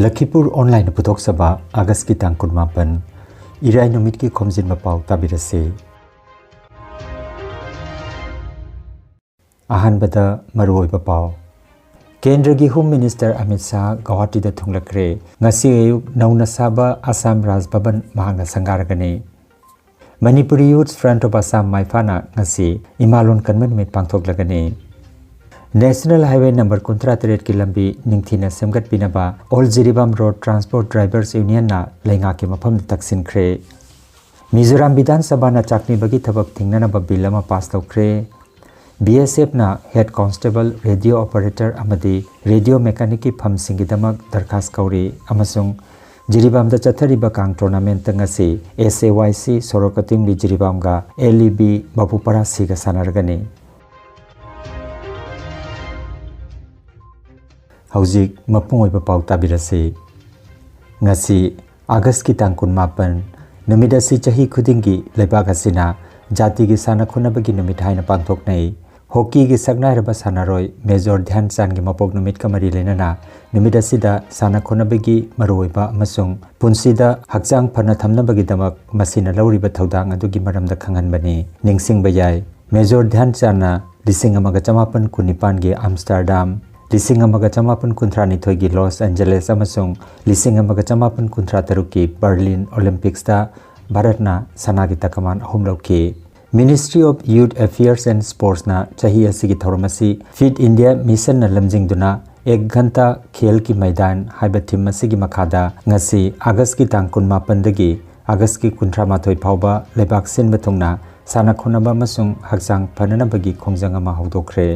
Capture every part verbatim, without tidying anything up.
ꯂꯈꯤꯄꯨꯔ ꯑꯣꯟꯂꯥꯏꯟꯅ ꯄꯨꯊꯣꯛꯆꯕ ꯑꯥꯒꯁꯀꯤ ꯇꯥꯡ ꯀꯨꯟꯃꯥꯄꯟ, ꯏꯔꯥꯏ ꯅꯨꯃꯤꯠꯀꯤ ꯈꯣꯝꯖꯤꯟꯕ ꯄꯥꯎ ꯇꯥꯕꯤꯔꯁꯤ꯫ ꯑꯍꯥꯟꯕꯗ ꯃꯔꯨꯑꯣꯏꯕ ꯄꯥꯎ꯫ ꯀꯦꯟꯗ꯭ꯔꯒꯤ ꯍꯣꯝ ꯃꯤꯅꯤꯁꯇꯔ ꯑꯃꯤꯠ ꯁꯥꯍ ꯒꯧꯍꯥꯇꯤꯗ ꯊꯨꯡꯂꯈ꯭ꯔꯦ꯫ ꯉꯁꯤ ꯑꯌꯨꯛ ꯅꯧꯅ ꯁꯥꯕ ꯑꯁꯥꯝ ꯔꯥꯖ ꯚꯕꯟ ꯃꯍꯥꯛꯅ ꯁꯪꯒꯥꯔꯒꯅꯤ꯫ Manipuri youths front of Assam ꯃꯥꯏꯐꯥꯅ ꯉꯁꯤ ꯏꯃꯥ ꯂꯣꯟ ꯀꯟꯕ ꯅꯨꯃꯤꯠ ꯄꯥꯡꯊꯣꯛꯂꯒꯅꯤ꯫ ꯅꯦꯁꯅꯦꯜ ꯍꯥꯏꯋꯦ ꯅꯝꯕꯔ ꯀꯨꯟꯊ꯭ꯔꯥ ꯇꯔꯦꯠꯀꯤ ꯂꯝꯕꯤ ꯅꯤꯡꯊꯤꯅ ꯁꯦꯝꯒꯠꯄꯤꯅꯕ all Jiribam road transport drivers ꯌꯨꯅꯤꯌꯟꯅ ꯂꯩꯉꯥꯛꯀꯤ ꯃꯐꯝꯗ ꯇꯛꯁꯤꯟꯈ꯭ꯔꯦ꯫ ꯃꯤꯖꯣꯔꯥꯝ ꯕꯤꯙꯥꯟ ꯁꯚꯥꯅ ꯆꯥꯛꯅꯤꯕꯒꯤ ꯊꯕꯛ ꯊꯤꯡꯅꯅꯕ ꯕꯤꯜ ꯑꯃ ꯄꯥꯁ ꯇꯧꯈ꯭ꯔꯦ꯫ ꯕꯤ ꯑꯦꯁ ꯑꯦꯐꯅ ꯍꯦꯗ ꯀꯣꯟꯁꯇꯦꯕꯜ, ꯔꯦꯗꯤꯑꯣ ꯑꯣꯄꯔꯦꯇꯔ ꯑꯃꯗꯤ ꯔꯦꯗꯤꯑꯣ ꯃꯦꯀꯥꯅꯤꯛꯀꯤ ꯐꯝꯁꯤꯡꯒꯤꯗꯃꯛ ꯗꯔꯈꯥꯁ ꯀꯧꯔꯤ ꯑꯃꯁꯨꯡ ꯖꯤꯔꯤꯕꯥꯝꯗ ꯆꯠꯊꯔꯤꯕ ꯀꯥꯡ ꯇꯣꯔꯅꯥꯃꯦꯟꯠꯇ ꯉꯁꯤ ꯑꯦꯁ ꯑꯦ ꯋꯥꯏ ꯁꯤ ꯁꯣꯔꯣꯛ ꯑꯇꯤꯡꯕꯤ ꯖꯤꯔꯤꯕꯥꯝꯒ ꯑꯦꯜ ꯏ ꯕꯤ ꯕꯥꯕꯨꯄꯥꯔꯥ ꯁꯤꯒ ꯁꯥꯟꯅꯔꯒꯅꯤ꯫ ꯍꯧꯖꯤꯛ ꯃꯄꯨꯡ ꯑꯣꯏꯕ ꯄꯥꯎ ꯇꯥꯕꯤꯔꯁꯤ꯫ ꯉꯁꯤ ꯑꯥꯒꯁꯀꯤ ꯇꯥꯡ ꯀꯨꯟꯃꯥꯄꯟ, ꯅꯨꯃꯤꯠ ꯑꯁꯤ ꯆꯍꯤ ꯈꯨꯗꯤꯡꯒꯤ ꯂꯩꯕꯥꯛ ꯑꯁꯤꯅ ꯖꯥꯇꯤꯒꯤ ꯁꯥꯟꯅ ꯈꯣꯠꯅꯕꯒꯤ ꯅꯨꯃꯤꯠ ꯍꯥꯏꯅ ꯄꯥꯡꯊꯣꯛꯅꯩ꯫ ꯍꯣꯀꯤꯒꯤ ꯁꯛꯅꯥꯏꯔꯕ ꯁꯥꯟꯅꯔꯣꯏ ꯃꯦꯖꯣꯔ ꯙ꯭ꯌꯥꯟ ꯆꯥꯟꯒꯤ ꯃꯄꯣꯛ ꯅꯨꯃꯤꯠꯀ ꯃꯔꯤ ꯂꯩꯅꯅ ꯅꯨꯃꯤꯠ ꯑꯁꯤꯗ ꯁꯥꯟꯅ ꯈꯣꯠꯅꯕꯒꯤ ꯃꯔꯨꯑꯣꯏꯕ ꯑꯃꯁꯨꯡ ꯄꯨꯟꯁꯤꯗ ꯍꯛꯆꯥꯡ ꯐꯅ ꯊꯝꯅꯕꯒꯤꯗꯃꯛ ꯃꯁꯤꯅ ꯂꯧꯔꯤꯕ ꯊꯧꯗꯥꯡ ꯑꯗꯨꯒꯤ ꯃꯔꯝꯗ ꯈꯪꯍꯟꯕꯅꯤ꯫ ꯅꯤꯡꯁꯤꯡꯕ ꯌꯥꯏ, ꯃꯦꯖꯣꯔ ꯙ꯭ꯌꯥꯟ ꯆꯥꯟꯅ ꯂꯤꯁꯤꯡ ꯑꯃꯒ ꯆꯃꯥꯄꯟ ꯀꯨꯟꯅꯤꯄꯥꯟꯒꯤ ꯑꯝꯁ꯭ꯇꯔꯗꯥꯝ, ꯂꯤꯁꯤꯡ ꯑꯃꯒ ꯆꯃꯥꯄꯟ ꯀꯨꯟꯊ꯭ꯔꯥꯅꯤꯊꯣꯏꯒꯤ ꯂꯣꯁ ꯑꯦꯟꯖꯦꯂꯦꯁ ꯑꯃꯁꯨꯡ ꯂꯤꯁꯤꯡ ꯑꯃꯒ ꯆꯃꯥꯄꯟ ꯀꯨꯟꯊ꯭ꯔꯥ ꯇꯔꯨꯛꯀꯤ ꯕꯔꯂꯤꯟ ꯑꯣꯂꯤꯝꯄꯤꯛꯁꯇ ꯚꯥꯔꯠꯅ ꯁꯅꯥꯒꯤ ꯇꯀꯃꯥꯟ ꯑꯍꯨꯝ ꯂꯧꯈꯤ꯫ Ministry of Youth Affairs and Sportsꯅ ꯆꯍꯤ ꯑꯁꯤꯒꯤ ꯊꯧꯔꯝ ꯑꯁꯤ ꯐꯤꯠ ꯏꯟꯗꯤꯌꯥ ꯃꯤꯁꯟꯅ ꯂꯝꯖꯤꯡꯗꯨꯅ ꯑꯦꯛ ꯘꯟꯇꯥ ꯈꯦꯜ ꯀꯤ ꯃꯩꯗꯥꯟ ꯍꯥꯏꯕ ꯊꯤꯝ ꯑꯁꯤꯒꯤ ꯃꯈꯥꯗ ꯉꯁꯤ ꯑꯥꯒꯁꯀꯤ ꯇꯥꯡ ꯀꯨꯟꯃꯥꯄꯟꯗꯒꯤ ꯑꯥꯒꯁꯀꯤ ꯀꯨꯟꯊ꯭ꯔꯥ ꯃꯥꯊꯣꯏ ꯐꯥꯎꯕ ꯂꯩꯕꯥꯛ ꯁꯤꯟꯕ ꯊꯨꯡꯅ ꯁꯥꯟꯅ ꯈꯣꯠꯅꯕ ꯑꯃꯁꯨꯡ ꯍꯛꯆꯥꯡ ꯐꯅꯅꯕꯒꯤ ꯈꯣꯡꯖꯪ ꯑꯃ ꯍꯧꯗꯣꯛꯈ꯭ꯔꯦ꯫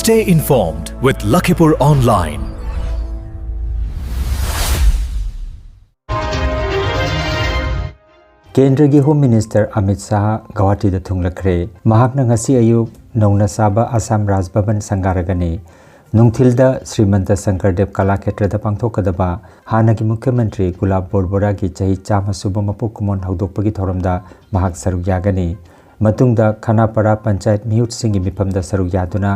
Stay informed with Lakhipur Online. ꯀꯦꯟꯗ꯭ꯔꯒꯤ ꯍꯣꯝ ꯃꯤꯅꯤꯁꯇꯔ ꯑꯃꯤꯠ ꯁꯥꯍ ꯒꯧꯍꯥꯇꯤꯗ ꯊꯨꯡꯂꯈ꯭ꯔꯦ꯫ ꯃꯍꯥꯛꯅ ꯉꯁꯤ ꯑꯌꯨꯛ ꯅꯧꯅ ꯁꯥꯕ ꯑꯁꯥꯝ ꯔꯥꯖ ꯚꯕꯟ ꯁꯪꯒꯥꯔꯒꯅꯤ꯫ ꯅꯨꯡꯊꯤꯜꯗ ꯁ꯭ꯔꯤꯃꯟꯇ ꯁꯪꯀꯔꯗꯦꯕ ꯀꯂꯥꯈꯦꯇ꯭ꯔꯗ ꯄꯥꯡꯊꯣꯛꯀꯗꯕ ꯍꯥꯟꯅꯒꯤ ꯃꯨꯈ꯭ꯌ ꯃꯟꯇ꯭ꯔꯤ ꯒꯨꯂꯥꯕ ꯕꯣꯔꯕꯣꯔꯥꯒꯤ ꯆꯍꯤ ꯆꯥꯝꯃ ꯁꯨꯕ ꯃꯄꯣꯛ ꯀꯨꯝꯑꯣꯟ ꯍꯧꯗꯣꯛꯄꯒꯤ ꯊꯧꯔꯝꯗ ꯃꯍꯥꯛ ꯁꯔꯨꯛ ꯌꯥꯒꯅꯤ꯫ ꯃꯇꯨꯡꯗ ꯈꯅꯥꯄꯥꯔꯥ ꯄꯟꯆꯥꯌꯠ ꯃꯤꯍꯨꯠꯁꯤꯡꯒꯤ ꯃꯤꯐꯝꯗ ꯁꯔꯨꯛ ꯌꯥꯗꯨꯅ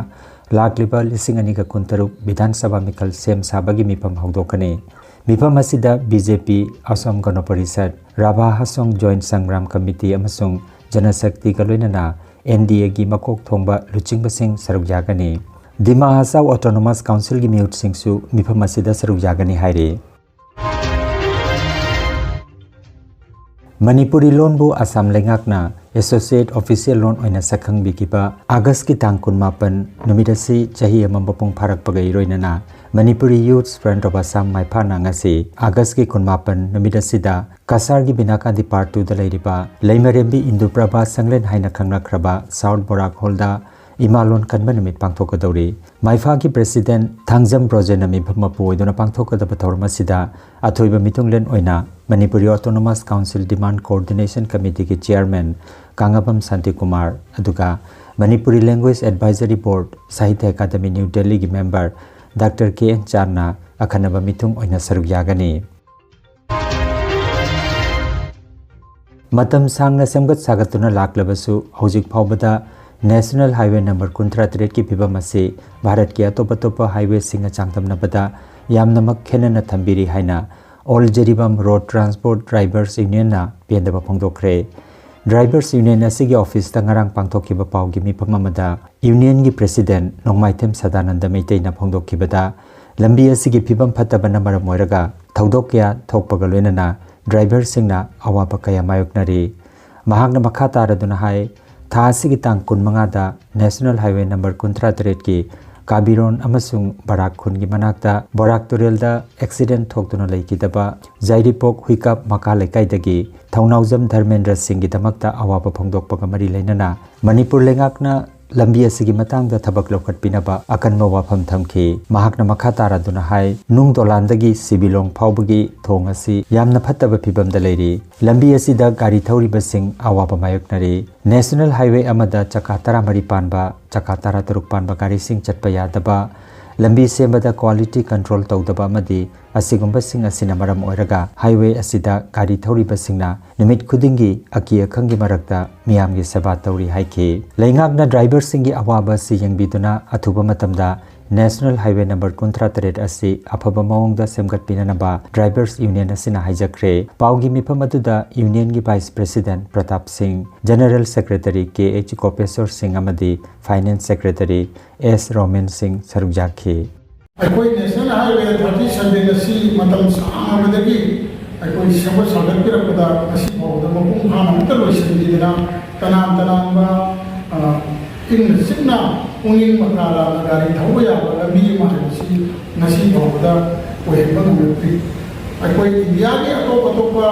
ꯂꯥꯛꯂꯤꯕ ꯂꯤꯁꯤꯡ ꯑꯅꯤꯒ ꯀꯨꯟꯇꯔꯨꯛ ꯕꯤꯙꯥꯟ ꯁꯚꯥ ꯃꯤꯈꯜ ꯁꯦꯝ ꯁꯥꯕꯒꯤ ꯃꯤꯐꯝ ꯍꯧꯗꯣꯛꯀꯅꯤ꯫ ꯃꯤꯐꯝ ꯑꯁꯤꯗ ꯕꯤ ꯖꯦ ꯄꯤ, ꯑꯁꯣꯝ ꯒꯅ ꯄꯔꯤꯁꯠ, ꯔꯥꯚꯥ ꯍꯥꯁꯣꯡ ꯖꯣꯏꯟ ꯁꯪꯒ꯭ꯔꯥꯝ ꯀꯃꯤꯇꯤ ꯑꯃꯁꯨꯡ ꯖꯅꯁꯛꯇꯤꯒ ꯂꯣꯏꯅꯅ ꯑꯦꯟ ꯗꯤ ꯑꯦꯒꯤ ꯃꯀꯣꯛ ꯊꯣꯡꯕ ꯂꯨꯆꯤꯡꯕꯁꯤꯡ ꯁꯔꯨꯛ ꯌꯥꯒꯅꯤ꯫ ꯗꯤꯃꯥ ꯍꯁꯥꯎ ꯑꯣꯇꯣꯅꯣꯃꯁ ꯀꯥꯎꯟꯁꯤꯜꯒꯤ ꯃꯤꯍꯨꯠꯁꯤꯡꯁꯨ ꯃꯤꯐꯝ ꯑꯁꯤꯗ ꯁꯔꯨꯛ ꯌꯥꯒꯅꯤ ꯍꯥꯏꯔꯤ꯫ ꯃꯅꯤꯄꯨꯔꯤ ꯂꯣꯟꯕꯨ ꯑꯁꯥꯝ ꯂꯩꯉꯥꯛꯅ ꯑꯦꯁꯣꯁꯤꯌꯦꯠ ꯑꯣꯐꯤꯁꯤꯌꯦꯜ ꯂꯣꯟ ꯑꯣꯏꯅ ꯁꯛꯈꯪꯕꯤꯈꯤꯕ ꯑꯥꯒꯁꯀꯤ ꯇꯥꯡ ꯀꯨꯟꯃꯥꯄꯟ ꯅꯨꯃꯤꯠ ꯑꯁꯤ ꯆꯍꯤ ꯑꯃ ꯃꯄꯨꯡ ꯐꯥꯔꯛꯄꯒ ꯏꯔꯣꯏꯅꯅ Manipuri youth front of Assam ꯃꯥꯏꯐꯥꯅ ꯉꯁꯤ ꯑꯥꯒꯁꯀꯤ ꯀꯨꯟꯃꯥꯄꯟ ꯅꯨꯃꯤꯠ ꯑꯁꯤꯗ ꯀꯁꯥꯔꯒꯤ ꯕꯤꯅꯥꯀꯥꯟꯗꯤ ꯄꯥꯔꯠ ꯇꯨꯗ ꯂꯩꯔꯤꯕ ꯂꯩꯃꯔꯦꯝꯕꯤ ꯏꯟꯗꯨꯄ꯭ꯔꯚꯥ ꯁꯪꯂꯦꯟ ꯍꯥꯏꯅ ꯈꯪꯅꯈ꯭ꯔꯕ ꯁꯥꯎꯠ ꯕꯣꯔꯥꯛ ꯍꯣꯜꯗ ꯏꯃꯥ ꯂꯣꯟ ꯀꯟꯕ ꯅꯨꯃꯤꯠ ꯄꯥꯡꯊꯣꯛꯀꯗꯧꯔꯤ꯫ ꯃꯥꯏꯐꯥꯒꯤ ꯄ꯭ꯔꯦꯁꯤꯗꯦꯟꯠ ꯊꯥꯡꯖꯝ ꯕ꯭ꯔꯣꯖꯦꯟꯅ ꯃꯤꯐꯝ ꯃꯄꯨ ꯑꯣꯏꯗꯨꯅ ꯄꯥꯡꯊꯣꯛꯀꯗꯕ ꯊꯧꯔꯝ ꯑꯁꯤꯗ ꯑꯊꯣꯏꯕ ꯃꯤꯊꯨꯡꯂꯦꯟ ꯑꯣꯏꯅ ꯃꯅꯤꯄꯨꯔꯤ ꯑꯣꯇꯣꯅꯣꯃꯁ ꯀꯥꯎꯟꯁꯤꯜ ꯗꯤꯃꯥꯟ ꯀꯣꯑꯣꯔꯗꯤꯅꯦꯁꯟ ꯀꯃꯤꯇꯤꯒꯤ ꯆꯤꯌꯔꯃꯦꯟ ꯀꯥꯉꯥꯕꯝ ꯁꯥꯟꯇꯤꯀꯨꯃꯥꯔ, ꯑꯗꯨꯒ ꯃꯅꯤꯄꯨꯔꯤ ꯂꯦꯡꯒ꯭ꯋꯦꯖ ꯑꯦꯗꯚꯥꯏꯖꯔꯤ ꯕꯣꯔꯗ, ꯁꯥꯍꯤꯇ꯭ꯌ ꯑꯦꯀꯥꯗꯃꯤ ꯅ꯭ꯌꯨ ꯗꯦꯜꯂꯤꯒꯤ ꯃꯦꯝꯕꯔ ꯗꯥꯛꯇꯔ ꯀꯦ ꯑꯦꯟ ꯆꯥꯟꯅ ꯑꯈꯟꯅꯕ ꯃꯤꯊꯨꯡ ꯑꯣꯏꯅ ꯁꯔꯨꯛ ꯌꯥꯒꯅꯤ꯫ ꯃꯇꯝ ꯁꯥꯡꯅ ꯁꯦꯝꯒꯠ ꯁꯥꯒꯠꯇꯨꯅ ꯂꯥꯛꯂꯕꯁꯨ, ꯍꯧꯖꯤꯛ ꯐꯥꯎꯕꯗ ꯅꯦꯁꯅꯦꯜ ꯍꯥꯏꯋꯦ ꯅꯝꯕꯔ ꯀꯨꯟꯊ꯭ꯔꯥ ꯇꯔꯦꯠꯀꯤ ꯐꯤꯕꯝ ꯑꯁꯤ ꯚꯥꯔꯠꯀꯤ ꯑꯇꯣꯞ ꯑꯇꯣꯞꯄ ꯍꯥꯏꯋꯦꯁꯤꯡꯒ ꯆꯥꯡꯗꯝꯅꯕꯗ ꯌꯥꯝꯅꯃꯛ ꯈꯦꯠꯅꯅ ꯊꯝꯕꯤꯔꯤ ꯍꯥꯏꯅ all Jiribam road transport drivers ꯌꯨꯅꯤꯌꯟꯅ ꯄꯦꯟꯗꯕ ꯐꯣꯡꯗꯣꯛꯈ꯭ꯔꯦ꯫ ꯗ꯭ꯔꯥꯏꯚꯔꯁ ꯌꯨꯅꯤꯌꯟ ꯑꯁꯤꯒꯤ ꯑꯣꯐꯤꯁꯇ ꯉꯔꯥꯡ ꯄꯥꯡꯊꯣꯛꯈꯤꯕ ꯄꯥꯎꯒꯤ ꯃꯤꯐꯝ ꯑꯃꯗ ꯌꯨꯅꯤꯌꯟꯒꯤ ꯄ꯭ꯔꯦꯁꯤꯗꯦꯟꯠ ꯅꯣꯡꯃꯥꯏꯊꯦꯝ ꯁꯗꯥꯅꯟꯗ ꯃꯩꯇꯩꯅ ꯐꯣꯡꯗꯣꯛꯈꯤꯕꯗ, ꯂꯝꯕꯤ ꯑꯁꯤꯒꯤ ꯐꯤꯕꯝ ꯐꯠꯇꯕꯅ ꯃꯔꯝ ꯑꯣꯏꯔꯒ ꯊꯧꯗꯣꯛ ꯀꯌꯥ ꯊꯣꯛꯄꯒ ꯂꯣꯏꯅꯅ ꯗ꯭ꯔꯥꯏꯚꯔꯁꯤꯡꯅ ꯑꯋꯥꯕ ꯀꯌꯥ ꯃꯥꯌꯣꯛꯅꯔꯤ꯫ ꯃꯍꯥꯛꯅ ꯃꯈꯥ ꯇꯥꯔꯗꯨꯅ ꯍꯥꯏ, ꯊꯥ ꯑꯁꯤꯒꯤ ꯇꯥꯡ ꯀꯨꯟꯃꯉꯥꯗ ꯅꯦꯁꯅꯦꯜ ꯍꯥꯏꯋꯦ ꯅꯝꯕꯔ ꯀꯨꯟꯊ꯭ꯔꯥ ꯇꯔꯦꯠꯀꯤ ꯀꯥꯕꯤꯔꯣꯟ ꯑꯃꯁꯨꯡ ꯕꯔꯥꯛ ꯈꯨꯟꯒꯤ ꯃꯅꯥꯛꯇ ꯕꯣꯔꯥꯛ ꯇꯨꯔꯦꯜꯗ ꯑꯦꯛꯁꯤꯗꯦꯟꯠ ꯊꯣꯛꯇꯨꯅ ꯂꯩꯈꯤꯗꯕ ꯖꯥꯏꯔꯤꯄꯣꯛ ꯍꯨꯏꯀꯥꯞ ꯃꯀꯥ ꯂꯩꯀꯥꯏꯗꯒꯤ ꯊꯧꯅꯥꯎꯖꯝ ꯙꯔꯃꯦꯟꯗ꯭ꯔ ꯁꯤꯡꯒꯤꯗꯃꯛꯇ ꯑꯋꯥꯕ ꯐꯣꯡꯗꯣꯛꯄꯒ ꯃꯔꯤ ꯂꯩꯅꯅ ꯃꯅꯤꯄꯨꯔ ꯂꯩꯉꯥꯛꯅ ꯂꯝꯕꯤ ꯑꯁꯤꯒꯤ ꯃꯇꯥꯡꯗ ꯊꯕꯛ ꯂꯧꯈꯠꯄꯤꯅꯕ ꯑꯀꯟꯕ ꯋꯥꯐꯝ ꯊꯝꯈꯤ꯫ ꯃꯍꯥꯛꯅ ꯃꯈꯥ ꯇꯥꯔꯗꯨꯅ ꯍꯥꯏ, ꯅꯨꯡ ꯗꯣꯂꯥꯟꯗꯒꯤ ꯁꯤꯕꯤꯂꯣꯡ ꯐꯥꯎꯕꯒꯤ ꯊꯣꯡ ꯑꯁꯤ ꯌꯥꯝꯅ ꯐꯠꯇꯕ ꯐꯤꯕꯝꯗ ꯂꯩꯔꯤ꯫ ꯂꯝꯕꯤ ꯑꯁꯤꯗ ꯒꯥꯔꯤ ꯊꯧꯔꯤꯕꯁꯤꯡ ꯑꯋꯥꯕ ꯃꯥꯌꯣꯛꯅꯔꯤ꯫ ꯅꯦꯁꯅꯦꯜ ꯍꯥꯏꯋꯦ ꯑꯃꯗ ꯆꯀꯥ ꯇꯔꯥꯃꯔꯤ ꯄꯥꯟꯕ, ꯆꯀꯥ ꯇꯔꯥꯇꯔꯨꯛ ꯄꯥꯟꯕ ꯒꯥꯔꯤꯁꯤꯡ ꯆꯠꯄ ꯌꯥꯗꯕ, ꯂꯝꯕꯤ ꯁꯦꯝꯕꯗ quality control ꯇꯧꯗꯕ ꯑꯃꯗꯤ ꯑꯁꯤꯒꯨꯝꯕꯁꯤꯡ ꯑꯁꯤꯅ ꯃꯔꯝ ꯑꯣꯏꯔꯒ highway ꯑꯁꯤꯗ ꯒꯥꯔꯤ ꯊꯧꯔꯤꯕꯁꯤꯡꯅ ꯅꯨꯃꯤꯠ ꯈꯨꯗꯤꯡꯒꯤ ꯑꯀꯤ ꯑꯈꯪꯒꯤ ꯃꯔꯛꯇ ꯃꯤꯌꯥꯝꯒꯤ ꯁꯦꯕꯥ ꯇꯧꯔꯤ ꯍꯥꯏꯈꯤ꯫ ꯂꯩꯉꯥꯛꯅ driverꯁꯤꯡꯒꯤ ꯑꯋꯥꯕ ꯑꯁꯤ ꯌꯦꯡꯕꯤꯗꯨꯅ ꯑꯊꯨꯕ ꯃꯇꯝꯗ National Highway number ꯀꯨꯟꯊ꯭ꯔꯥ ꯇꯔꯦꯠ ꯑꯁꯤ ꯑꯐꯕ ꯃꯑꯣꯡꯗ ꯁꯦꯝꯒꯠꯄꯤꯅꯅꯕ Drivers Union ꯑꯁꯤꯅ ꯍꯥꯏꯖꯈ꯭ꯔꯦ꯫ ꯄꯥꯎꯒꯤ ꯃꯤꯐꯝ ꯑꯗꯨꯗ unionꯒꯤ Vice President ꯄ꯭ꯔꯇꯥꯞ ꯁꯤꯡ, General Secretary ꯀꯦ ꯑꯩꯆ ꯒꯣꯄꯦꯁꯣꯔ ꯁꯤꯡ ꯑꯃꯗꯤ Finance Secretary ꯑꯦꯁ ꯔꯣꯃꯦꯟ ꯁꯤꯡ ꯁꯔꯨꯛ ꯌꯥꯈꯤ꯫ ꯑꯩꯈꯣꯏ National Highway thirty seven ꯑꯁꯤ ꯃꯇꯝ ꯁꯥꯡꯂꯕꯗꯒꯤ ꯑꯩꯈꯣꯏ ꯁꯦꯝꯒꯠ ꯁꯥꯒꯠꯄꯤꯔꯛꯄꯗ ꯉꯁꯤ ꯐꯥꯎꯕꯗ ꯃꯄꯨꯡ ꯐꯥꯅ ꯑꯃꯠꯇ ꯂꯣꯏꯁꯤꯟꯈꯤꯗꯅ, ꯇꯅꯥꯟ ꯇꯅꯥꯟꯕ, ꯑ, ꯏꯪꯅ ꯆꯤꯛꯅ ꯄꯨꯛꯅꯤꯡ ꯃꯈꯥ ꯂꯥꯛꯅ ꯒꯥꯔꯤ ꯊꯧꯕ ꯌꯥꯕ ꯂꯝꯕꯤ ꯑꯃ ꯍꯥꯏꯕꯁꯤ ꯉꯁꯤ ꯐꯥꯎꯕꯗ ꯑꯣꯏꯍꯟꯕ ꯉꯝꯂꯛꯇ꯭ꯔꯤ꯫ ꯑꯩꯈꯣꯏ ꯏꯟꯗꯤꯌꯥꯒꯤ ꯑꯇꯣꯞ ꯑꯇꯣꯞꯄ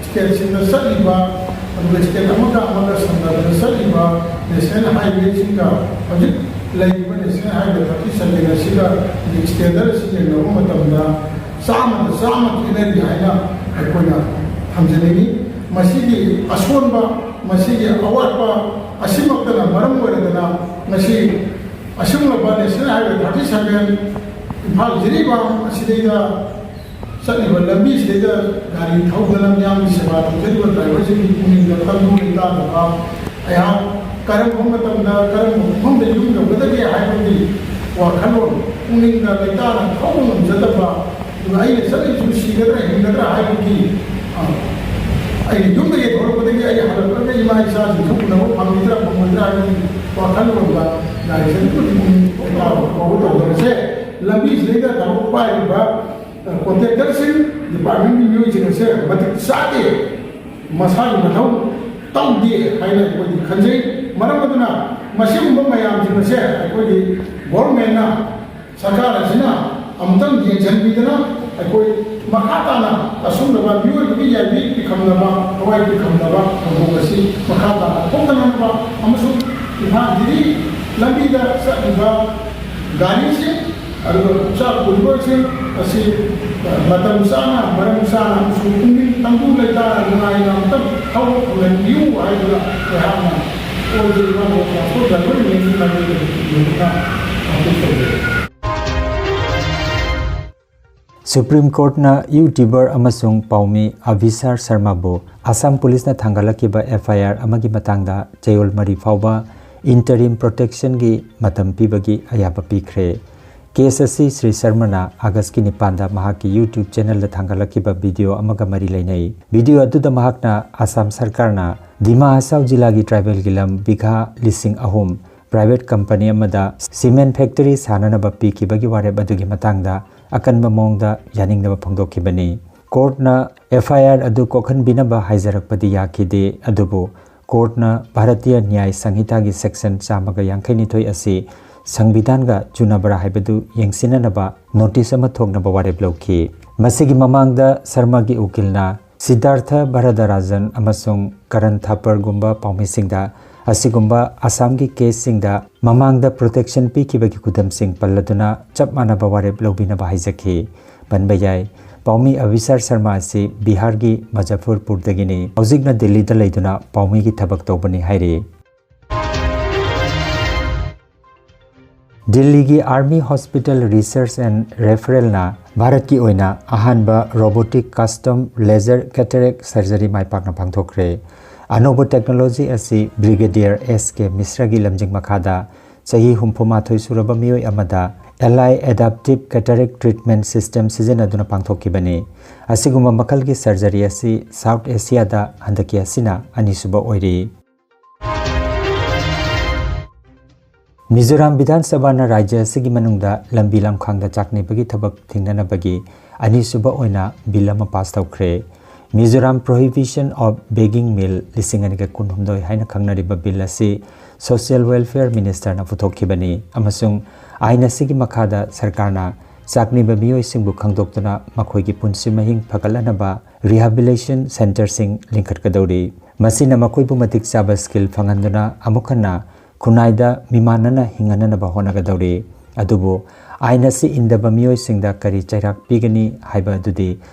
stateꯁꯤꯡꯗ ꯆꯠꯂꯤꯕ, ꯑꯗꯨꯒ state ꯑꯃꯒ ꯑꯃꯒ ꯁꯝꯅꯕꯗ ꯆꯠꯂꯤꯕ National Highwayꯁꯤꯡꯒ ꯍꯧꯖꯤꯛ ꯂꯩꯔꯤꯕ National Highway thirty seven ꯑꯁꯤꯒ standard ꯑꯁꯤ ꯌꯦꯡꯅꯕ ꯃꯇꯝꯗ ꯆꯥꯝꯃꯗ ꯆꯥꯝꯃ ꯈꯦꯠꯅꯔꯤ ꯍꯥꯏꯅ ꯑꯩꯈꯣꯏꯅ ꯊꯝꯖꯅꯤꯡꯏ꯫ ꯃꯁꯤꯒꯤ ꯑꯁꯣꯟꯕ, ꯃꯁꯤꯒꯤ ꯑꯋꯥꯠꯄ ꯑꯁꯤꯃꯛꯇꯅ ꯃꯔꯝ ꯑꯣꯏꯔꯗꯅ ꯉꯁꯤ ꯑꯁꯤꯒꯨꯝꯂꯕ National Highway thirty seven Imphal Jiribam ꯑꯁꯤꯗꯩꯗ ꯆꯠꯂꯤꯕ ꯂꯝꯕꯤꯁꯤꯗꯩꯗ ꯒꯥꯔꯤ ꯊꯧꯗꯅ ꯃꯤꯌꯥꯝꯒꯤ ꯁꯦꯕꯥ ꯇꯧꯖꯔꯤꯕ driverꯁꯤꯡꯒꯤ ꯄꯨꯛꯅꯤꯡꯗ ꯇꯪꯗꯨ ꯂꯩꯇꯥꯗꯕ, ꯑꯩꯍꯥꯛ ꯀꯔꯝꯕ ꯃꯇꯝꯗ ꯀꯔꯝꯕ ꯃꯐꯝꯗ ꯌꯨꯝ ꯌꯧꯒꯗꯒꯦ ꯍꯥꯏꯕꯒꯤ ꯋꯥꯈꯜꯂꯣꯟ ꯄꯨꯛꯅꯤꯡꯗ ꯂꯩꯇꯥꯅ ꯊꯧꯕ ꯉꯝꯖꯗꯕ, ꯑꯗꯨꯒ ꯑꯩꯅ ꯆꯠꯂꯤꯕꯁꯤꯕꯨ ꯁꯤꯒꯗ꯭ꯔꯥ ꯍꯤꯡꯒꯗ꯭ꯔꯥ ꯍꯥꯏꯕꯒꯤ, ꯑ, ꯑꯩꯅ ꯌꯨꯝꯗꯒꯤ ꯊꯣꯛꯂꯛꯄꯗꯒꯤ ꯑꯩ ꯍꯜꯂꯛꯂꯒ ꯏꯃꯥ ꯏꯆꯥꯁꯤꯡꯁꯨ ꯎꯅꯕ ꯐꯪꯒꯗ꯭ꯔꯥ ꯐꯪꯉꯣꯏꯗ꯭ꯔꯥ ꯍꯥꯏꯕꯒꯤ ꯋꯥꯈꯜꯂꯣꯟꯗ ꯒꯥꯔꯤꯁꯦ ꯑꯗꯨꯛꯀꯤ ꯃꯇꯤꯛ ꯂꯩꯇꯥ ꯐꯧꯕ ꯇꯧꯗꯕꯁꯦ, ꯂꯝꯕꯤꯁꯤꯗꯩꯗ ꯊꯕꯛ ꯄꯥꯏꯔꯤꯕ contractorꯁꯤꯡ, departmentꯀꯤ ꯃꯤꯑꯣꯏꯁꯤꯡ ꯑꯁꯦ ꯃꯇꯤꯛ ꯆꯥꯗꯦ, ꯃꯁꯥꯒꯤ ꯃꯊꯧ ꯇꯧꯗꯦ ꯍꯥꯏꯅ ꯑꯩꯈꯣꯏꯗꯤ ꯈꯟꯖꯩ꯫ ꯃꯔꯝ ꯑꯗꯨꯅ ꯃꯁꯤꯒꯨꯝꯕ ꯃꯌꯥꯝꯁꯤꯡ ꯑꯁꯦ ꯑꯩꯈꯣꯏꯒꯤ governmentꯅ, ꯁꯔꯀꯥꯔ ꯑꯁꯤꯅ ꯑꯃꯨꯛꯇꯪ ꯌꯦꯡꯁꯤꯟꯕꯤꯗꯅ ꯑꯩꯈꯣꯏ ꯃꯈꯥ ꯇꯥꯅ ꯑꯁꯨꯝꯂꯕ ꯃꯤꯑꯣꯏꯕꯒꯤ ꯌꯥꯏꯕꯤ ꯄꯤꯈꯝꯅꯕ, ꯊꯋꯥꯏ ꯄꯤꯈꯝꯅꯕ ꯊꯧꯗꯣꯛ ꯑꯁꯤ ꯃꯈꯥ ꯇꯥꯅ ꯊꯣꯛꯇꯅꯕ ꯑꯃꯁꯨꯡ ꯏꯝꯐꯥꯜ ꯖꯤꯔꯤ ꯂꯝꯕꯤꯗ ꯆꯠꯂꯤꯕ ꯒꯥꯔꯤꯁꯤꯡ ꯑꯗꯨꯒ ꯆꯥꯛ ꯄꯨꯔꯤꯕꯁꯤꯡ ꯑꯁꯤ ꯃꯇꯝ ꯆꯥꯅ, ꯃꯔꯝ ꯆꯥꯅ ꯑꯃꯁꯨꯡ ꯄꯨꯛꯅꯤꯡ ꯇꯪꯗꯨ ꯂꯩꯇꯥꯅ ꯅꯨꯡꯉꯥꯏꯅ ꯑꯃꯨꯛꯇꯪ ꯊꯧꯕ ꯐꯪꯍꯟꯕꯤꯌꯨ ꯍꯥꯏꯗꯨꯅ ꯑꯩꯍꯥꯛꯅ all Jiribam road transport driver ꯌꯨꯅꯤꯌꯟꯒꯤ ꯃꯥꯏꯀꯩꯗꯒꯤ ꯊꯝꯖꯅꯤꯡꯕ ꯐꯣꯡꯗꯣꯛꯆꯕꯅꯤ꯫ ꯁꯨꯄ꯭ꯔꯤꯝ ꯀꯣꯔꯠꯅ ꯌꯨꯇ꯭ꯌꯨꯕꯔ ꯑꯃꯁꯨꯡ ꯄꯥꯎꯃꯤ ꯑꯚꯤꯁꯥꯔ ꯁꯔꯃꯥꯕꯨ ꯑꯁꯥꯝ ꯄꯨꯂꯤꯁꯅ ꯊꯥꯡꯒꯠꯂꯛꯈꯤꯕ ꯑꯦꯐ ꯑꯥꯏ ꯑꯥꯔ ꯑꯃꯒꯤ ꯃꯇꯥꯡꯗ ꯆꯌꯣꯜ ꯃꯔꯤ ꯐꯥꯎꯕ ꯏꯟꯇꯔꯤꯝ ꯄ꯭ꯔꯣꯇꯦꯛꯁꯟꯒꯤ ꯃꯇꯝ ꯄꯤꯕꯒꯤ ꯑꯌꯥꯕ ꯄꯤꯈ꯭ꯔꯦ꯫ ꯀꯦꯁ ꯑꯁꯤ ꯁ꯭ꯔꯤ ꯁꯔꯃꯅ ꯑꯥꯒꯁꯀꯤ ꯅꯤꯄꯥꯟꯗ ꯃꯍꯥꯛꯀꯤ ꯌꯨꯇ꯭ꯌꯨꯕ ꯆꯦꯅꯦꯜꯗ ꯊꯥꯡꯒꯠꯂꯛꯈꯤꯕ ꯚꯤꯗꯤꯑꯣ ꯑꯃꯒ ꯃꯔꯤ ꯂꯩꯅꯩ꯫ ꯚꯤꯗꯤꯑꯣ ꯑꯗꯨꯗ ꯃꯍꯥꯛꯅ ꯑꯁꯥꯝ ꯁꯔꯀꯥꯔꯅ ꯗꯤꯃꯥ ꯍꯁꯥꯎ ꯖꯤꯂꯥꯒꯤ ꯇ꯭ꯔꯥꯏꯕꯦꯜꯒꯤ ꯂꯝ ꯕꯤꯘꯥ ꯂꯤꯁꯤꯡ ꯑꯍꯨꯝ ꯄ꯭ꯔꯥꯏꯚꯦꯠ ꯀꯝꯄꯅꯤ ꯑꯃꯗ ꯁꯤꯃꯦꯟ ꯐꯦꯛꯇꯔꯤ ꯁꯥꯅꯅꯕ ꯄꯤꯈꯤꯕꯒꯤ ꯋꯥꯔꯦꯞ ꯑꯗꯨꯒꯤ ꯃꯇꯥꯡꯗ ꯑꯀꯟꯕ ꯃꯑꯣꯡꯗ ꯌꯥꯅꯤꯡꯗꯕ ꯐꯣꯡꯗꯣꯛꯈꯤꯕꯅꯤ꯫ ꯀꯣꯔꯠꯅ ꯑꯦꯐ ꯑꯥꯏ ꯑꯥꯔ ꯑꯗꯨ ꯀꯣꯛꯍꯟꯕꯤꯅꯕ ꯍꯥꯏꯖꯔꯛꯄꯗꯤ ꯌꯥꯈꯤꯗꯦ, ꯑꯗꯨꯕꯨ ꯀꯣꯔꯠꯅ ꯚꯥꯔꯇꯤꯌ ꯅ꯭ꯌꯥꯌ ꯁꯪꯍꯤꯇꯥꯒꯤ ꯁꯦꯛꯁꯟ ꯆꯥꯝꯃꯒ ꯌꯥꯡꯈꯩꯅꯤꯊꯣꯏ ꯑꯁꯤ ꯁꯪꯕꯤꯙꯥꯟꯒ ꯆꯨꯅꯕ꯭ꯔꯥ ꯍꯥꯏꯕꯗꯨ ꯌꯦꯡꯁꯤꯟꯅꯅꯕ ꯅꯣꯇꯤꯁ ꯑꯃ ꯊꯣꯛꯅꯕ ꯋꯥꯔꯦꯞ ꯂꯧꯈꯤ꯫ ꯃꯁꯤꯒꯤ ꯃꯃꯥꯡꯗ ꯁꯔꯃꯒꯤ ꯎꯀꯤꯜꯅ ꯁꯤꯗꯥꯔꯊ ꯚꯔꯗꯔꯥꯖꯟ ꯑꯃꯁꯨꯡ ꯀꯔꯟ ꯊꯥꯄꯔꯒꯨꯝꯕ ꯄꯥꯎꯃꯤꯁꯤꯡꯗ ꯑꯁꯤꯒꯨꯝꯕ ꯑꯁꯥꯝꯒꯤ ꯀꯦꯁꯁꯤꯡꯗ ꯃꯃꯥꯡꯗ ꯄ꯭ꯔꯣꯇꯦꯛꯁꯟ ꯄꯤꯈꯤꯕꯒꯤ ꯈꯨꯗꯝꯁꯤꯡ ꯄꯜꯂꯗꯨꯅ ꯆꯞ ꯃꯥꯟꯅꯕ ꯋꯥꯔꯦꯞ ꯂꯧꯕꯤꯅꯕ ꯍꯥꯏꯖꯈꯤ꯫ ꯄꯟꯕ ꯌꯥꯏ, ꯄꯥꯎꯃꯤ ꯑꯚꯤꯁꯥꯔ ꯁꯔꯃ ꯑꯁꯤ ꯕꯤꯍꯥꯔꯒꯤ ꯃꯖꯐꯔꯄꯨꯔꯗꯒꯤꯅꯤ꯫ ꯍꯧꯖꯤꯛꯅ ꯗꯤꯜꯂꯤꯗ ꯂꯩꯗꯨꯅ ꯄꯥꯎꯃꯤꯒꯤ ꯊꯕꯛ ꯇꯧꯕꯅꯤ ꯍꯥꯏꯔꯤ꯫ ꯗꯤꯜꯂꯤꯒꯤ ꯑꯥꯔꯃꯤ ꯍꯣꯁꯄꯤꯇꯥꯜ ꯔꯤꯁꯔꯆ ꯑꯦꯟ ꯔꯦꯐꯔꯦꯜꯅ ꯚꯥꯔꯠꯀꯤ ꯑꯣꯏꯅ ꯑꯍꯥꯟꯕ ꯔꯣꯕꯣꯇꯤꯛ ꯀꯁꯇꯝ ꯂꯦꯖꯔ ꯀꯦꯇꯔꯦꯛ ꯁꯔꯖꯔꯤ ꯃꯥꯏ ꯄꯥꯛꯅ ꯄꯥꯡꯊꯣꯛꯈ꯭ꯔꯦ꯫ ꯑꯅꯧꯕ ꯇꯦꯛꯅꯣꯂꯣꯖꯤ ꯑꯁꯤ ꯕ꯭ꯔꯤꯒꯦꯗꯤꯌꯔ ꯑꯦꯁ ꯀꯦ ꯃꯤꯁ꯭ꯔꯒꯤ ꯂꯝꯖꯤꯡ ꯃꯈꯥꯗ ꯆꯍꯤ ꯍꯨꯝꯐꯨ ꯃꯥꯊꯣꯏ ꯁꯨꯔꯕ ꯃꯤꯑꯣꯏ ꯑꯃꯗ ꯑꯦꯂꯥꯏ ꯑꯦꯗꯥꯞꯇꯤꯞ ꯀꯦꯇꯔꯦꯛ ꯇ꯭ꯔꯤꯠꯃꯦꯟꯠ ꯁꯤꯁꯇꯦꯝ ꯁꯤꯖꯤꯟꯅꯗꯨꯅ ꯄꯥꯡꯊꯣꯛꯈꯤꯕꯅꯤ꯫ ꯑꯁꯤꯒꯨꯝꯕ ꯃꯈꯜꯒꯤ ꯁꯔꯖꯔꯤ ꯑꯁꯤ ꯁꯥꯎꯠ ꯑꯦꯁꯤꯌꯥꯗ ꯍꯟꯗꯛꯀꯤ ꯑꯁꯤꯅ ꯑꯅꯤꯁꯨꯕ ꯑꯣꯏꯔꯤ꯫ ꯃꯤꯖꯣꯔꯥꯝ ꯕꯤꯙꯥꯟ ꯁꯚꯥꯅ ꯔꯥꯖ꯭ꯌ ꯑꯁꯤꯒꯤ ꯃꯅꯨꯡꯗ ꯂꯝꯕꯤ ꯂꯝꯈꯥꯡꯗ ꯆꯥꯛꯅꯤꯕꯒꯤ ꯊꯕꯛ ꯊꯤꯡꯅꯅꯕꯒꯤ ꯑꯅꯤꯁꯨꯕ ꯑꯣꯏꯅ ꯕꯤꯜ ꯑꯃ ꯄꯥꯁ ꯇꯧꯈ꯭ꯔꯦ꯫ ꯃꯤꯖꯣꯔꯥꯝ ꯄ꯭ꯔꯣꯍꯤꯕꯤꯁꯟ ꯑꯣꯐ ꯕꯦꯒꯤꯡ ꯃꯤꯜ ꯂꯤꯁꯤꯡ ꯑꯅꯤꯒ ꯀꯨꯟꯍꯨꯝꯗꯣꯏ ꯍꯥꯏꯅ ꯈꯪꯅꯔꯤꯕ ꯕꯤꯜ ꯑꯁꯤ ꯁꯣꯁꯤꯌꯦꯜ ꯋꯦꯜꯐꯤꯌꯔ ꯃꯤꯅꯤꯁꯇꯔꯅ ꯄꯨꯊꯣꯛꯈꯤꯕꯅꯤ ꯑꯃꯁꯨꯡ ꯑꯥꯏꯟ ꯑꯁꯤꯒꯤ ꯃꯈꯥꯗ ꯁꯔꯀꯥꯔꯅ ꯆꯥꯛꯅꯤꯕ ꯃꯤꯑꯣꯏꯁꯤꯡꯕꯨ ꯈꯪꯗꯣꯛꯇꯨꯅ ꯃꯈꯣꯏꯒꯤ ꯄꯨꯟꯁꯤ ꯃꯍꯤꯡ ꯐꯒꯠꯂꯅꯕ ꯔꯤꯍꯥꯕꯤꯂꯤꯇꯦꯁꯟ ꯁꯦꯟꯇꯔꯁꯤꯡ ꯂꯤꯡꯈꯠꯀꯗꯧꯔꯤ꯫ ꯃꯁꯤꯅ ꯃꯈꯣꯏꯕꯨ ꯃꯇꯤꯛ ꯆꯥꯕ ꯁ꯭ꯀꯤꯜ ꯐꯪꯍꯟꯗꯨꯅ ꯑꯃꯨꯛ ꯍꯟꯅ ꯈꯨꯟꯅꯥꯏꯗ ꯃꯤꯃꯥꯟꯅꯅ ꯍꯤꯡꯍꯟꯅꯅꯕ ꯍꯣꯠꯅꯒꯗꯧꯔꯤ꯫ ꯑꯗꯨꯕꯨ ꯑꯥꯏꯟ ꯑꯁꯤ ꯏꯟꯗꯕ ꯃꯤꯑꯣꯏꯁꯤꯡꯗ ꯀꯔꯤ ꯆꯩꯔꯥꯛ ꯄꯤꯒꯅꯤ ꯍꯥꯏꯕ ꯑꯗꯨꯗꯤ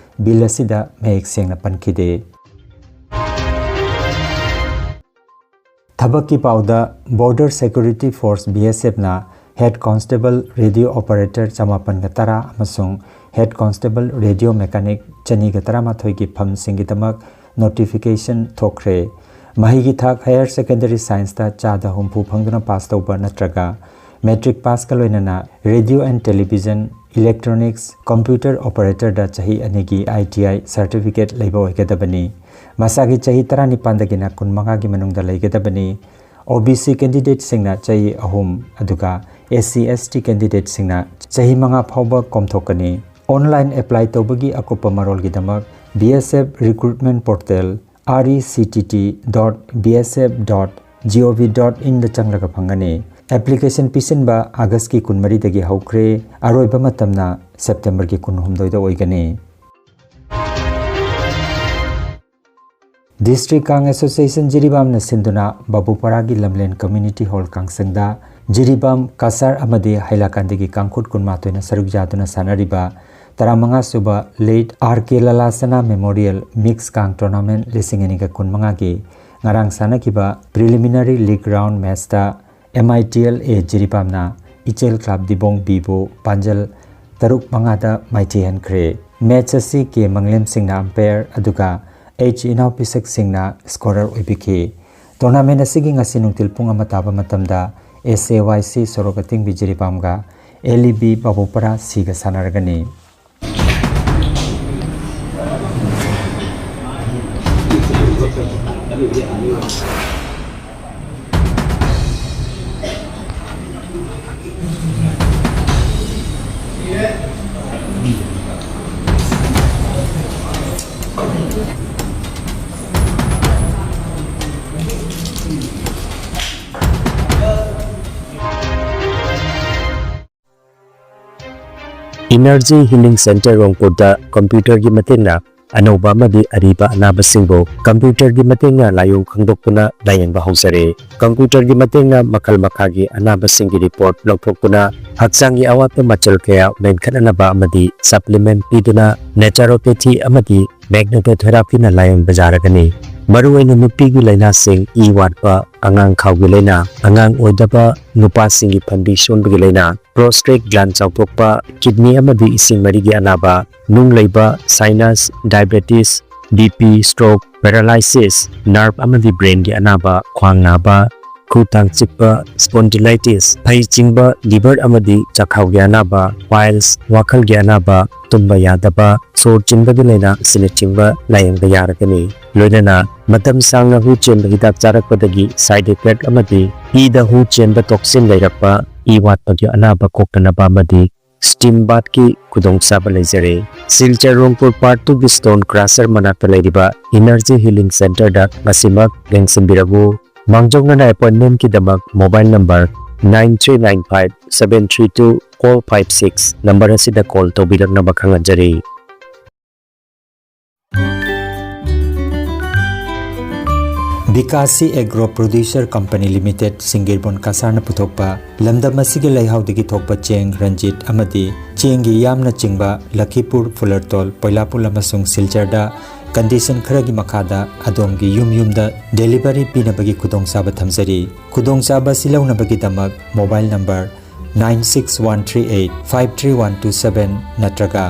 ꯕꯤꯜ ꯑꯁꯤꯗ ꯃꯌꯦꯛ ꯁꯦꯡꯅ ꯄꯟꯈꯤꯗꯦ꯫ ꯊꯕꯛꯀꯤ ꯄꯥꯎꯗ, border security force, B S ꯑꯦꯐꯅ ꯍꯦꯗ ꯀꯣꯟꯁꯇꯦꯕꯜ, ꯔꯦꯗꯤꯑꯣ ꯑꯣꯄꯔꯦꯇꯔ ꯆꯃꯥꯄꯟꯒ ꯇꯔꯥ ꯑꯃꯁꯨꯡ ꯍꯦꯗ ꯀꯣꯟꯁꯇꯦꯕꯜ, ꯔꯦꯗꯤꯑꯣ ꯃꯦꯀꯥꯅꯤꯛ ꯆꯅꯤꯒ ꯇꯔꯥꯃꯥꯊꯣꯏꯒꯤ ꯐꯝꯁꯤꯡꯒꯤꯗꯃꯛ ꯅꯣꯇꯤꯐꯤꯀꯦꯁꯟ ꯊꯣꯛꯈ꯭ꯔꯦ꯫ ꯃꯍꯩꯒꯤ ꯊꯥꯛ ꯍꯥꯌꯔ ꯁꯦꯀꯦꯟꯗꯔꯤ ꯁꯥꯏꯟꯁꯇ ꯆꯥꯗ ꯍꯨꯝꯐꯨ ꯐꯪꯗꯨꯅ ꯄꯥꯁ ꯇꯧꯕ ꯅꯠꯇ꯭ꯔꯒ ꯃꯦꯇ꯭ꯔꯤꯛ ꯄꯥꯁꯀ ꯂꯣꯏꯅꯅ radio and television, electronics, computer ꯑꯣꯄꯔꯦꯇꯔꯗ ꯆꯍꯤ ꯑꯅꯤꯒꯤ ꯑꯥꯏ ꯇꯤ ꯑꯥꯏ ꯁꯥꯔꯇꯤꯐꯤꯀꯦꯠ ꯂꯩꯕ ꯑꯣꯏꯒꯗꯕꯅꯤ꯫ ꯃꯁꯥꯒꯤ ꯆꯍꯤ ꯇꯔꯥꯅꯤꯄꯥꯟꯗꯒꯤꯅ ꯀꯨꯟꯃꯉꯥꯒꯤ ꯃꯅꯨꯡꯗ ꯂꯩꯒꯗꯕꯅꯤ꯫ ꯑꯣ ꯕꯤ ꯁꯤ ꯀꯦꯟꯗꯤꯗꯦꯠꯁꯤꯡꯅ ꯆꯍꯤ ꯑꯍꯨꯝ, ꯑꯗꯨꯒ ꯑꯦꯁ ꯁꯤ ꯑꯦꯁ ꯇꯤ ꯀꯦꯟꯗꯤꯗꯦꯠꯁꯤꯡꯅ ꯆꯍꯤ ꯃꯉꯥ ꯐꯥꯎꯕ ꯀꯣꯝꯊꯣꯛꯀꯅꯤ꯫ ꯑꯣꯟꯂꯥꯏꯟ ꯑꯦꯄ꯭ꯂꯥꯏ ꯇꯧꯕꯒꯤ ꯑꯀꯨꯞꯄ ꯃꯔꯣꯜꯒꯤꯗꯃꯛ B S F recruitment portal R E C T T dot B S F dot G O V dot inꯗ ꯆꯪꯂꯒ ꯐꯪꯒꯅꯤ꯫ ꯑꯦꯄ꯭ꯂꯤꯀꯦꯁꯟ ꯄꯤꯁꯤꯟꯕ ꯑꯥꯒꯁꯀꯤ ꯀꯨꯟꯃꯔꯤꯗꯒꯤ ꯍꯧꯈ꯭ꯔꯦ꯫ ꯑꯔꯣꯏꯕ ꯃꯇꯝꯅ ꯁꯦꯞꯇꯦꯝꯕꯔꯒꯤ ꯀꯨꯟꯍꯨꯝꯗꯣꯏꯗ ꯑꯣꯏꯒꯅꯤ꯫ ꯗꯤꯁꯇ꯭ꯔꯤꯛ ꯀꯥꯡ ꯑꯦꯁꯣꯁꯤꯌꯦꯁꯟ ꯖꯤꯔꯤꯕꯥꯝꯅ ꯁꯤꯟꯗꯨꯅ ꯕꯥꯕꯨꯄꯥꯔꯥꯒꯤ ꯂꯝꯂꯦꯟ ꯀꯝꯃ꯭ꯌꯨꯅꯤꯇꯤ ꯍꯣꯜ ꯀꯥꯡꯁꯪꯗ ꯖꯤꯔꯤꯕꯥꯝ ꯀꯁꯥꯔ ꯑꯃꯗꯤ ꯍꯩꯂꯥꯀꯥꯟꯗꯒꯤ ꯀꯥꯡꯈꯨꯠ ꯀꯨꯟꯃꯥꯊꯣꯏꯅ ꯁꯔꯨꯛ ꯌꯥꯗꯨꯅ ꯁꯥꯟꯅꯔꯤꯕ ꯇꯔꯥꯃꯉꯥ ꯁꯨꯕ late R K Lalasana memorial mixed ꯀꯥꯡ ꯇꯣꯔꯅꯥꯃꯦꯟ ꯂꯤꯁꯤꯡ ꯑꯅꯤꯒ ꯀꯨꯟꯃꯉꯥꯒꯤ ꯉꯔꯥꯡ ꯁꯥꯟꯅꯈꯤꯕ ꯄ꯭ꯔꯤꯂꯤꯃꯤꯅꯔꯤ ꯂꯤꯒ ꯔꯥꯎꯟ ꯃꯦꯆꯇ M I T L A ꯖꯤꯔꯤꯕꯥꯝꯅ ꯏꯆꯦꯜ ꯀ꯭ꯂꯕ ꯗꯤꯕꯣꯡ Bꯕꯨ ꯄꯥꯟꯖꯜ ꯇꯔꯨꯛ ꯃꯉꯥꯗ ꯃꯥꯏꯊꯤꯍꯟꯈ꯭ꯔꯦ꯫ ꯃꯦꯆ ꯑꯁꯤ ꯀꯦ ꯃꯪꯂꯦꯝꯁꯤꯡꯅ ꯑꯝꯄꯥꯌꯔ ꯑꯗꯨꯒ ꯑꯩꯆ ꯏꯅꯥꯎꯄꯤꯁꯛꯁꯤꯡꯅ ꯁ꯭ꯀꯣꯔꯔ ꯑꯣꯏꯕꯤꯈꯤ꯫ ꯇꯣꯔꯅꯥꯃꯦꯟ ꯑꯁꯤꯒꯤ ꯉꯁꯤ ꯅꯨꯡꯊꯤꯜ ꯄꯨꯡ ꯑꯃ ꯇꯥꯕ ꯃꯇꯝꯗ S A Y C ꯁꯣꯔꯣꯛ ꯑꯇꯤꯡꯕꯤ ꯖꯤꯔꯤꯕꯥꯝꯒ L E B ꯕꯥꯕꯨꯄꯥꯔꯥ Cꯒ ꯁꯥꯟꯅꯔꯒꯅꯤ꯫ Energy Healing Center ꯔꯣꯡꯄꯨꯔꯗ ꯀꯝꯄ꯭ꯌꯨꯇꯔꯒꯤ ꯃꯇꯦꯡꯅ ꯑꯅꯧꯕ ꯑꯃꯗꯤ ꯑꯔꯤꯕ ꯑꯅꯥꯕꯁꯤꯡꯕꯨ ꯀꯝꯄ꯭ꯌꯨꯇꯔꯒꯤ ꯃꯇꯦꯡꯅ ꯂꯥꯏꯑꯣꯡ ꯈꯪꯗꯣꯛꯇꯨꯅ ꯂꯥꯌꯦꯡꯕ ꯍꯧꯖꯔꯦ꯫ ꯀꯝꯄ꯭ꯌꯨꯇꯔꯒꯤ ꯃꯇꯦꯡꯅ ꯃꯈꯜ ꯃꯈꯥꯒꯤ ꯑꯅꯥꯕꯁꯤꯡꯒꯤ ꯔꯤꯄꯣꯔꯠ ꯂꯧꯊꯣꯛꯇꯨꯅ ꯍꯛꯆꯥꯡꯒꯤ ꯑꯋꯥꯠꯄ ꯃꯆꯜ ꯀꯌꯥ ꯃꯦꯟꯈꯠꯅꯅꯕ ꯑꯃꯗꯤ ꯁꯄ꯭ꯂꯤꯃꯦꯟꯠ ꯄꯤꯗꯨꯅ ꯅꯦꯆꯔꯣꯄꯦꯊꯤ ꯑꯃꯗꯤ ꯃꯦꯒꯅꯦꯇꯣꯊꯦꯔꯥꯄꯤꯅ ꯂꯥꯌꯦꯡꯕ ꯌꯥꯔꯒꯅꯤ꯫ ꯃꯔꯨꯑꯣꯏꯅ ꯅꯨꯄꯤꯒꯤ ꯂꯥꯏꯅꯥꯁꯤꯡ, ꯏ ꯋꯥꯠꯄ, ꯑꯉꯥꯡ ꯈꯥꯎꯒꯤ ꯂꯥꯏꯅꯥ, ꯑꯉꯥꯡ ꯑꯣꯏꯗꯕ, ꯅꯨꯄꯥꯁꯤꯡꯒꯤ ꯐꯟꯕꯤ ꯁꯣꯟꯕꯒꯤ ꯂꯥꯏꯅꯥ, prostate gland ꯆꯥꯎꯊꯣꯛꯄ, kidney ꯑꯃꯗꯤ ꯏꯁꯤꯡ ꯃꯔꯤꯒꯤ ꯑꯅꯥꯕ, ꯅꯨꯡ ꯂꯩꯕ, sinus, diabetes, BP, stroke, paralysis, nerve ꯑꯃꯗꯤ brainꯒꯤ ꯑꯅꯥꯕ, ꯈ꯭ꯋꯥꯡ ꯅꯥꯕ, ꯈꯨ ꯇꯥꯡ ꯆꯤꯛꯄ, spondylitis, ꯐꯩ ꯆꯤꯡꯕ, liver ꯑꯃꯗꯤ ꯆꯥꯛꯈꯥꯎꯒꯤ ꯑꯅꯥꯕ, piles, ꯋꯥꯈꯜꯒꯤ ꯑꯅꯥꯕ, ꯇꯨꯝꯕ ꯌꯥꯗꯕ, ꯁꯣꯔ ꯆꯤꯟꯕꯒꯤ ꯂꯥꯏꯅꯥ ꯑꯁꯤꯅꯆꯤꯡꯕ ꯂꯥꯌꯦꯡꯕ ꯌꯥꯔꯒꯅꯤ꯫ ꯂꯣꯏꯅꯅ ꯃꯇꯝ ꯁꯥꯡꯅ ꯍꯨ ꯆꯦꯟꯕ ꯍꯤꯗꯥꯛ ꯆꯥꯔꯛꯄꯗꯒꯤ side effect ꯑꯃꯗꯤ ꯏꯗ ꯍꯨ ꯆꯦꯟꯕ toxin ꯂꯩꯔꯛꯄ, ꯏ ꯋꯥꯠꯄꯒꯤ ꯑꯅꯥꯕ ꯀꯣꯛꯇꯅꯕ ꯑꯃꯗꯤ steam bathꯀꯤ ꯈꯨꯗꯣꯡꯆꯥꯕ ꯂꯩꯖꯔꯦ꯫ ꯁꯤꯜꯆꯔ ꯔꯣꯡꯄꯨꯔ Part Twoꯒꯤ stone crusher ꯃꯅꯥꯛꯇ ꯂꯩꯔꯤꯕ Energy Healing Centreꯗ ꯉꯁꯤꯃꯛ ꯌꯦꯡꯁꯤꯟꯕꯤꯔꯛꯎ꯫ ꯃꯥꯡꯖꯧꯅꯅ appointmentꯀꯤꯗꯃꯛ mobile number nine three nine five seven three two four five six number ꯑꯁꯤꯗ call ꯇꯧꯕꯤꯔꯛꯅꯕ ꯈꯪꯍꯟꯖꯔꯤ꯫ ꯕꯤꯀꯥꯁꯤ ꯑꯦꯒ꯭ꯔꯣ ꯄ꯭ꯔꯣꯗ꯭ꯌꯨꯁꯔ ꯀꯝꯄꯅꯤ ꯂꯤꯃꯤꯇꯦꯗ, ꯁꯤꯡꯒꯤꯔꯕꯣꯟ ꯀꯁꯥꯔꯅ ꯄꯨꯊꯣꯛꯄ ꯂꯝꯗꯝ ꯑꯁꯤꯒꯤ ꯂꯩꯍꯥꯎꯗꯒꯤ ꯊꯣꯛꯄ ꯆꯦꯡ ꯔꯟꯖꯤꯠ ꯑꯃꯗꯤ ꯆꯦꯡꯒꯤ ꯌꯥꯝꯅꯆꯤꯡꯕ ꯂꯈꯤꯄꯨꯔ, ꯐꯨꯂꯔꯇꯣꯜ, ꯄꯣꯏꯂꯥꯄꯨꯜ ꯑꯃꯁꯨꯡ ꯁꯤꯜꯆꯔꯗ condition ꯈꯔꯒꯤ ꯃꯈꯥꯗ ꯑꯗꯣꯝꯒꯤ ꯌꯨꯝ ꯌꯨꯝꯗ delivery ꯄꯤꯅꯕꯒꯤ ꯈꯨꯗꯣꯡꯆꯥꯕ ꯊꯝꯖꯔꯤ꯫ ꯈꯨꯗꯣꯡꯆꯥꯕ ꯑꯁꯤ ꯂꯧꯅꯕꯒꯤꯗꯃꯛ mobile number nine six one three eight five three one two seven ꯅꯠꯇ꯭ꯔꯒ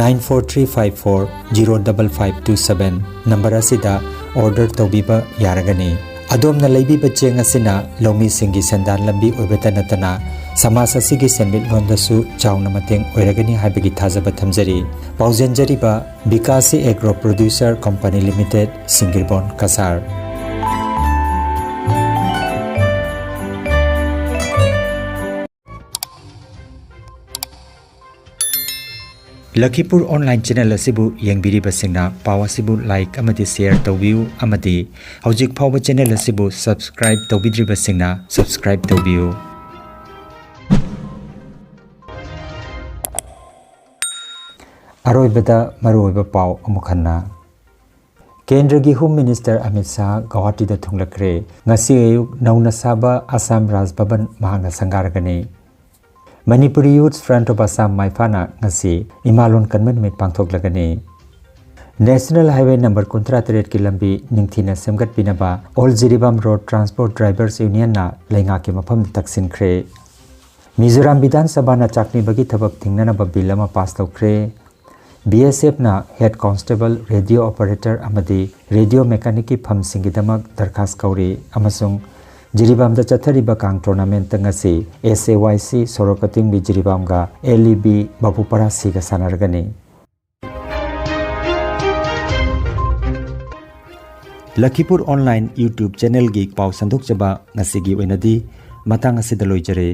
nine four three five four zero double five two seven number ꯑꯁꯤꯗ order ꯇꯧꯕꯤꯕ ꯌꯥꯔꯒꯅꯤ꯫ ꯑꯗꯣꯝꯅ ꯂꯩꯕꯤꯕ ꯆꯦꯡ ꯑꯁꯤꯅ ꯂꯧꯃꯤꯁꯤꯡꯒꯤ ꯁꯦꯟꯗꯥꯟ ꯂꯝꯕꯤ ꯑꯣꯏꯕꯇ ꯅꯠꯇꯅ ꯁꯃꯥꯖ ꯑꯁꯤꯒꯤ ꯁꯦꯟꯃꯤꯠꯂꯣꯟꯗꯁꯨ ꯆꯥꯎꯅ ꯃꯇꯦꯡ ꯑꯣꯏꯔꯒꯅꯤ ꯍꯥꯏꯕꯒꯤ ꯊꯥꯖꯕ ꯊꯝꯖꯔꯤ꯫ ꯄꯥꯎꯖꯦꯟꯖꯔꯤꯕ Bikashi agro producer company limited, Singirbon Cachar. Lakhipur online channel ꯑꯁꯤꯕꯨ ꯌꯦꯡꯕꯤꯔꯤꯕꯁꯤꯡꯅ ꯄꯥꯎ ꯑꯁꯤꯕꯨ like ꯑꯃꯗꯤ share ꯇꯧꯕꯤꯌꯨ ꯑꯃꯗꯤ ꯍꯧꯖꯤꯛ ꯐꯥꯎꯕ channel ꯑꯁꯤꯕꯨ subscribe ꯇꯧꯕꯤꯗ꯭ꯔꯤꯕꯁꯤꯡꯅ subscribe ꯇꯧꯕꯤꯌꯨ꯫ ꯑꯔꯣꯏꯕꯗ ꯃꯔꯨꯑꯣꯏꯕ ꯄꯥꯎ ꯑꯃꯨꯛ ꯍꯟꯅ꯫ ꯀꯦꯟꯗ꯭ꯔꯒꯤ Home Minister ꯑꯃꯤꯠ ꯁꯥꯍ ꯒꯧꯍꯥꯇꯤꯗ ꯊꯨꯡꯂꯈ꯭ꯔꯦ꯫ ꯉꯁꯤ ꯑꯌꯨꯛ ꯅꯧꯅ ꯁꯥꯕ ꯑꯁꯥꯝ ꯔꯥꯖ ꯚꯕꯟ ꯃꯍꯥꯛꯅ ꯁꯪꯒꯥꯔꯒꯅꯤ꯫ Manipuri Youth Front of Assam, ꯃꯥꯏꯐꯥꯅ ꯉꯁꯤ ꯏꯃꯥ ꯂꯣꯟ ꯀꯟꯕ ꯅꯨꯃꯤꯠ ꯄꯥꯡꯊꯣꯛꯂꯒꯅꯤ꯫ National Highway number ꯀꯨꯟꯊ꯭ꯔꯥ ꯇꯔꯦꯠꯀꯤ ꯂꯝꯕꯤ ꯅꯤꯡꯊꯤꯅ ꯁꯦꯝꯒꯠꯄꯤꯅꯕ All Jiribam Road Transport Drivers Unionꯅ ꯂꯩꯉꯥꯛꯀꯤ ꯃꯐꯝꯗ ꯇꯛꯁꯤꯟꯈ꯭ꯔꯦ꯫ ꯃꯤꯖꯣꯔꯥꯝ ꯕꯤꯙꯥꯟ ꯁꯚꯥꯅ ꯆꯥꯛꯅꯤꯕꯒꯤ ꯊꯕꯛ ꯊꯤꯡꯅꯅꯕ ꯕꯤꯜ ꯑꯃ ꯄꯥꯁ ꯇꯧꯈ꯭ꯔꯦ꯫ ꯕꯤ ꯑꯦꯁ ꯑꯦꯐꯅ ꯍꯦꯗ ꯀꯣꯟꯁꯇꯦꯕꯜ, ꯔꯦꯗꯤꯑꯣ ꯑꯣꯄꯔꯦꯇꯔ ꯑꯃꯗꯤ ꯔꯦꯗꯤꯑꯣ ꯃꯦꯀꯥꯅꯤꯛꯀꯤ ꯐꯝꯁꯤꯡꯒꯤꯗꯃꯛ ꯗꯔꯈꯥꯁ ꯀꯧꯔꯤ ꯑꯃꯁꯨꯡ ꯖꯤꯔꯤꯕꯥꯝꯗ ꯆꯠꯊꯔꯤꯕ ꯀꯥꯡ ꯇꯣꯔꯅꯥꯃꯦꯟꯠꯇ ꯉꯁꯤ ꯑꯦꯁ ꯑꯦ ꯋꯥꯏ ꯁꯤ ꯁꯣꯔꯣꯛ ꯑꯇꯤꯡꯕꯤ ꯖꯤꯔꯤꯕꯥꯝꯒ ꯑꯦꯜ ꯏ ꯕꯤ ꯕꯥꯕꯨꯄꯥꯔꯥ ꯁꯤꯒ ꯁꯥꯟꯅꯔꯒꯅꯤ꯫ ꯂꯈꯤꯄꯨꯔ ꯑꯣꯟꯂꯥꯏꯟ YouTube ꯆꯦꯅꯦꯜꯒꯤ ꯄꯥꯎ ꯁꯟꯗꯣꯛꯆꯕ ꯉꯁꯤꯒꯤ ꯑꯣꯏꯅꯗꯤ ꯃꯇꯥꯡ ꯑꯁꯤꯗ ꯂꯣꯏꯖꯔꯦ꯫